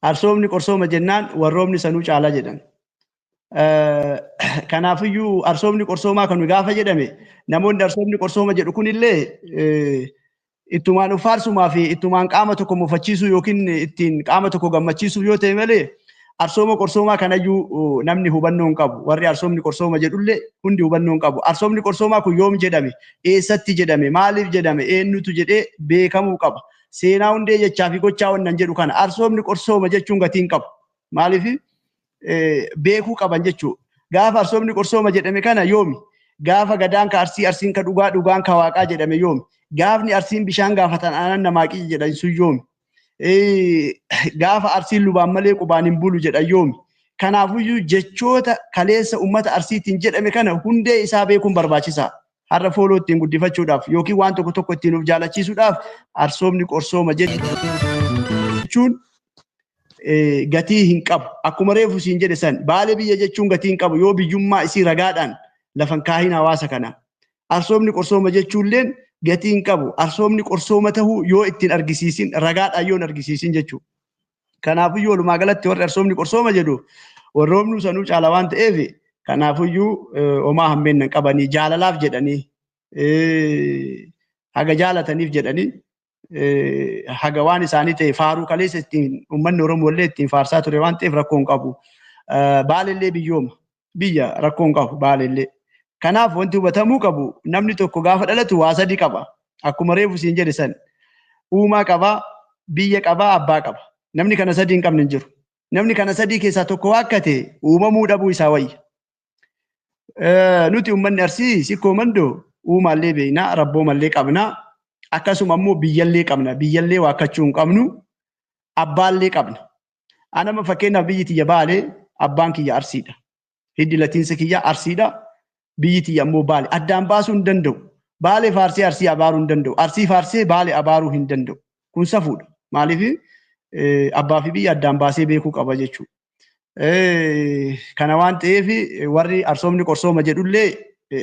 Arsoomni qorsooma jennaan warroomni sanuu caalaa jedhan. Kanaafiyyuu arsoomni qorsoomaa kan gaafa jedhame namoonni arsoomni qorsooma jedhu kunillee ittumaan faarsumaa fi ittumaan qaama tokko mufachiisuu yookiin ittiin qaama tokko gammachiisuu yoo ta'e malee arsooma qorsoomaa kanayyuu namni hubannoo hin qabu. Warri arsoomni qorsooma jedhullee hundi hubannoo hin qabu. Arsoomni qorsoomaa kun yoom jedhame? Eessatti jedhame? Maaliif jedhame? Eenyutu jedhee beekamuu qaba. Seenaa hundee jechaa fi gochaa wannan jedhu kana arsoomni qorsooma jechuun gatii hin qabu. Maaliif beekuu qaban jechuudha. Gaafa arsoomni qorsooma jedhame kana yoomi? Gaafa gadaan ka arsii arsiin ka dhugaa dhugaan ka waaqaa jedhame yoomi? Gaafni arsiin bishaan gaafatan aanan namaa qici jedhan sun yoomi? Gaafa arsiin lubaan malee qubaan hin bulu jedhan yoomi? Kanaafuyyuu jechoota kaleessa uummata arsiitiin jedhame kana hundee isaa beekuun barbaachisaa. Har'a fooloo ittiin guddifachuudhaaf yookiin waan tokko tokko ittiin of jaalachiisuudhaaf arsoomni qorsooma jechuun gatii hin qabu. Akkuma reefu siin jedhe san Baalee biyya jechuun gatii hin qabu yoo biyyummaa isii ragaadhaan lafan kaahin hawaasa kana. Arsoomni qorsooma jechuulleen gatii hin qabu. Arsoomni qorsooma tahuu yoo ittiin argisiisin ragaadhaan yoo hin argisiisin jechuudha. Kanaafiyyuu walumaa galatti warri arsoomni qorsooma jedhu warroomnuu sanuu caala waan ta'eef kanaafiyyuu homaa hammeen hin qabanii jaalalaaf jedhanii haga jaalataniif jedhanii haga waan isaanii ta'e faaruu kaleessa ittiin uummanni Oromoo illee ittiin faarsaa ture waan ta'eef rakkoo hin qabu. Baalellee biyyooma biyya rakkoo hin qabu baalellee. Kanaaf wanti hubatamuu qabu namni tokko gaafa dhalatu waa sadii qaba. Akkuma reefu siin jedhe san uumaa qabaa, biyya qabaa, abbaa qaba. Namni kana sadii hin qabne hin jiru. Namni kana sadii keessaa tokko waakkate uumamuu dhabuu isaa wayya. Nuti uummanni Arsii Sikkoo Mandoo uumaallee beeknaa, rabboomallee qabnaa, akkasuma immoo biyyallee qabna. Biyyallee waakkachuu hin qabnu, abbaallee qabna. Anama fakkeenyaaf biyyi tiyya Baalee, abbaan kiyya Arsiidha. Hiddi latiinsa kiyya Arsiidha. Biyyi tiyya immoo Baale. Addaan baasuu hin danda'u. Baalee faarsee Arsii abaaruu hin danda'u. Arsii faarsee Baalee abaaruu hin danda'u. Kun safuudha. Maaliif abbaa fi biyya addaan baasee beekuu qaba jechuudha. Kana waan ta'eef warri arsoomni qorsooma jedhullee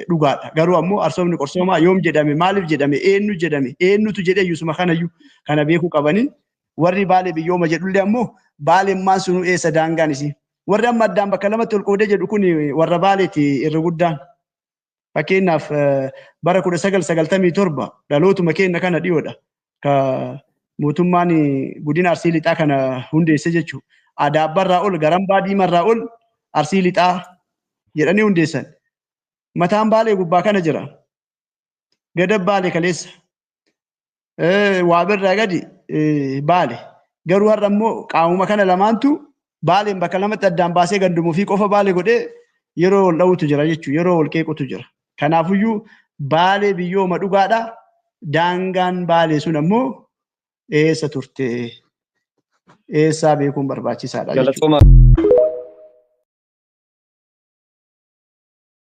dhugaadha. Garuu ammoo arsoomni qorsoomaa yoom jedhame, maaliif jedhame, eenyu jedhame, eenyutu jedhe iyyusuma kanayyuu kana beekuu qabanii warri Baalee biyyooma jedhullee ammoo Baaleen sunuu eessa daangaan isii. Warri amma addaan bakka lamatti ol qoodee jedhu kun warra Baaleeti irra guddaan. Fakkeenyaaf bara 1997 dhalootuma keenya kana dhiyoodha. Ka mootummaan godina Arsii Lixaa kana hundeesse jechuudha. Adaabbarraa ol Garambaa Diimarraa ol Arsii Lixaa jedhanii hundeessan. Mataan Baalee gubbaa kana jira. Gadab Baalee kaleessa. Waabirraa gadi Baale. Garuu har'a immoo qaamuma kana lamaantu Baaleen bakka lamatti addaan baasee gandumuu fi qofa Baalee godhee yeroo wal dha'utu jira jechuudha. Yeroo wal qeequtu jira. Kanaafiyyuu Baalee biyyooma dhugaadha. Daangaan Baalee sun ammoo eessa turte? Eessaa beekuun barbaachisaadha jechuudha.